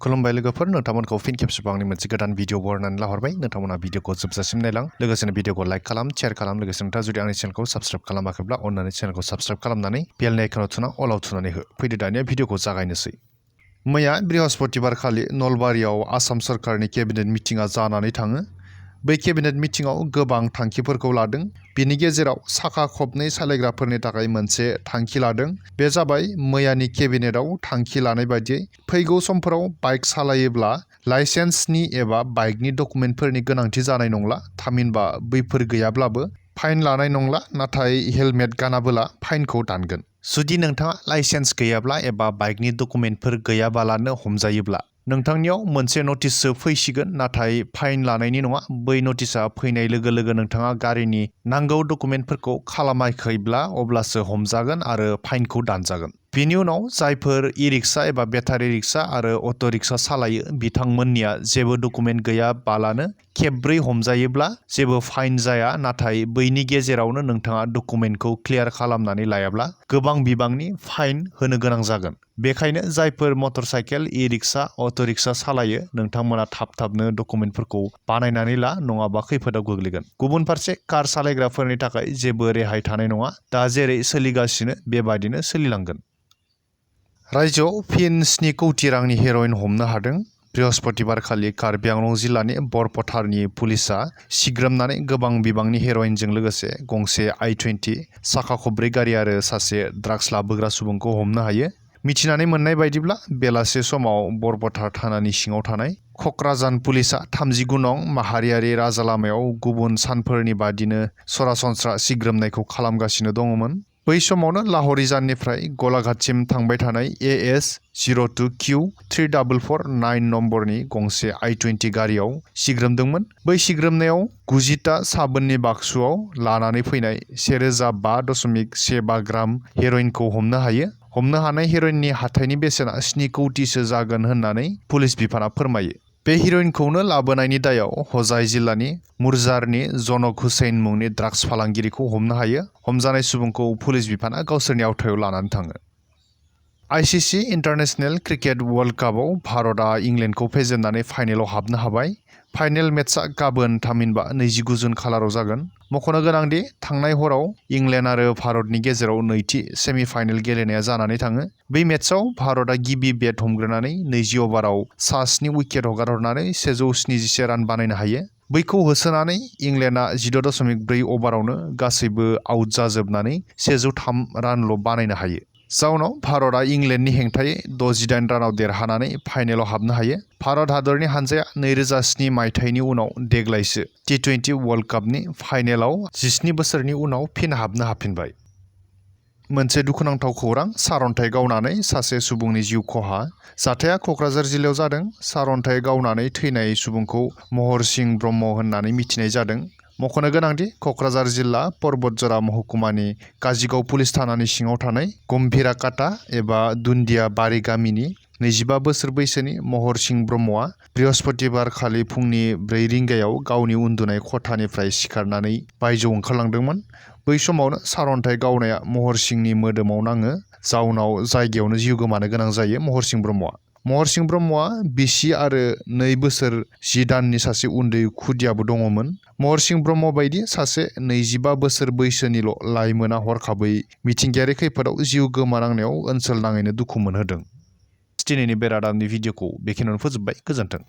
खुलुमबाय लोगोफोर नोंथांमोनखौ फिन खेबसेबाव आंनि मोनसे गोदान भिडिअ बरनायनानै लाहरबाय नोंथांमोना भिडिअखौ जोबजासिम नायलां लोगोसेनो भिडिअखौ लाइक खालाम शेयार खालाम लोगोसे नोंथाङा जुदि आंनि चेनेलखौ साबस्क्राइब खालामाखैब्ला अन्नानै चेनेलखौ साबस्क्राइब खालामनानै बेलनि आइकनाव थुना अलाव थुनानै हो फैदो दानिया भिडिअखौ जागायनोसै मैया बृहस्पतिबार खालि नलबारियाव आसाम सरकारनि केबिनेट मिटिंआ जानानै थाङो बै केबिनेट मिटिंआव गोबां थांखिफोरखौ लादों बिनि गेजेराव साखा खबनै सालायग्राफोरनि थाखाय मोनसे थांखि लादों बे जाबाय मैयानि केबिनेटआव थांखि लानाय बायदियै फैगौ समफोराव बाइक सालायोब्ला लाइसेन्सनि एबा बाइकनि डकुमेन्टफोरनि गोनांथि जानाय नंला थामहिनबा बैफोर गैयाब्लाबो फाइन लानाय नंला नाथाय हेलमेट गानाबोला फाइनखौ दानगोन जुदि नोंथाङा लाइसेन्स गैयाब्ला एबा बाइकनि डकुमेन्टफोर गैयाबालानो हमजायोब्ला नोंथांनियाव मोनसे नटिससो फैसिगोन नाथाय फाइन लानायनि नङा बै नटिसआ फैनाय लोगो लोगो नोंथाङा गारिनि नांगौ डकुमेन्टफोरखौ खालामाखैब्ला अब्लासो हमजागोन आरो फाइनखौ दानजागोन बेनि उनाव जायफोर इ-रिक्सा एबा बेटारि रिक्सा आरो अट' रिक्सा सालायो बिथांमोननिया जेबो डकुमेन्ट गैयाबालानो खेबब्रै हमजायोब्ला जेबो फाइन जाया नाथाय बैनि गेजेरावनो नोंथाङा डकुमेन्टखौ क्लियार खालामनानै लायाब्ला गोबां बिबांनि फाइन होनो गोनां जागोन बेखायनो जायफोर motorcycle e rickshaw auto' rickshaw सालायो नोंथांमोना थाब-थाबनो डकुमेन्टफोरखौ बानायनानै ला नङाबा खैफोदाव गोग्लैगोन गुबुन फारसे कार सालायग्राफोरनि थाखाय जेबो रेहाय थानाय नङा दा जेरै सोलिगासिनो बेबादिनो सोलिलांगोन रायजोआव फिन 7 कौटि रांनि हेर'इन हमनो हादों बृहस्पतिबार खालि कार्बि आंलं जिल्लानि बरपथारनि पुलिसआ सिग्रोमनानै गोबां बिबांनि हेर'इनजों लोगोसे गंसे i20 साखा खबब्रै गारि आरो सासे ड्राग्स लाबोग्रा सुबुंखौ हमनो हायो मिथिनानै मोननाय बायदिब्ला बेलासे समाव बरपथार थानानि सिङाव थानाय क'क्राझार पुलिसआ 39 नं माहारियारि राजा लामायाव गुबुन सानफोरनि बादिनो सरासनस्रा सिग्रोमनायखौ खालामगासिनो दङमोन बै समावनो लाहौरीजाननिफ्राय गलाघाटसिम थांबाय थानाय AS 02Q 3449 नम्बरनि गंसे i20 गारियाव सिग्रोमदोंमोन बै सिग्रोमनायाव 90टा साबोननि बाक्सुआव लानानै फैनाय 1005.15 ग्राम हेर'इनखौ हमनो हायो हमनो हानाय हेर'इननि हाथाइनि बेसेना 7 कौटिसो जागोन होननानै पुलिस बिफाना फोरमायो बे हेर'इनखौनो लाबोनायनि दायाव हजाय जिल्लानि मुरजारनि जनक हुसैन मुंनि ड्राग्स फालांगिरिखौ हमनो हायो हमजानाय सुबुंखौ पुलिस बिफाना गावसोरनि आवथायाव लानानै थाङो ICC इन्टारनेशनेल क्रिकेट वर्ल्ड कापआव भारतआ इंलेन्डखौ फेजेननानै फाइनेलाव हाबनो हाबाय फाइनेल मेचआ गाबोन थामहिनबा 29 जुन खालाराव जागोन मख'नो गोनांदि थांनाय हराव इंलेन्ड आरो भारतनि गेजेराव नैथि सेमिफाइनेल गेलेनाया जानानै थाङो बै मेचआव भारतआ गिबि बेट हमग्रोनानै 20 अभाराव सा 7 उइकेट हगारहरनानै 171 रान बानायनो हायो बैखौ होसोनानै इंलेन्डआ 16.4 अभारावनो गासैबो आउट जाजोबनानै 103 रानल' बानायनो हायो जाउनाव भारतआ इंलेन्डनि हेंथायै 68 रानाव देरहानानै फाइनेलाव हाबनो हायो भारत हादरनि हानजाया 2007 मायथाइनि उनाव देग्लायसो T20 वर्ल्ड कापनि फाइनेलाव 17 बोसोरनि उनाव फिन हाबनो हाफिनबाय मोनसे दुखुनांथाव खौरां सारअन्थाइ गावनानै सासे सुबुंनि जिउ खहा जाथाया क'क्राझार जिल्लायाव जादों सारअन्थाइ गावनानै थैनाय सुबुंखौ महर सिं ब्रह्म होननानै मिथिनाय जादों मख'नो गोनांदि क'क्राझार जिल्ला पर्बतजरा महकुमानि काजिगाव पुलिस थानानि सिङाव थानाय गम्भीराकाटा एबा दुन्दिया बारि गामिनि 25 बोसोर बैसोनि महर सिं ब्रह्मआ बृहस्पतिबार खालि फुंनि 4 रिंगायाव गावनि उन्दुनाय खथानिफ्राय सिखारनानै बायजोआव ओंखारलांदोंमोन बै समावनो सारअन्थाइ गावनाया महर सिंनि मोदोमाव नाङो जाउनाव जायगायावनो जिउ गोमानो गोनां जायो महर सिं ब्रह्मआ बिसि आरो 2 बोसोर 10 दाननि सासे उन्दै खुदियाबो दङमोन महर सिं ब्रह्म बायदि सासे 25 बोसोर बैसोनिल' लाइमोना हरखाबै मिथिंगायारि खैफोदाव जिउ गोमानांनायाव ओनसोल नाङैनो दुखु मोनहोदों दिनैनि बेरादामनि भिडिअखौ बेखिनियावनो फोजोबबाय गोजोन्थों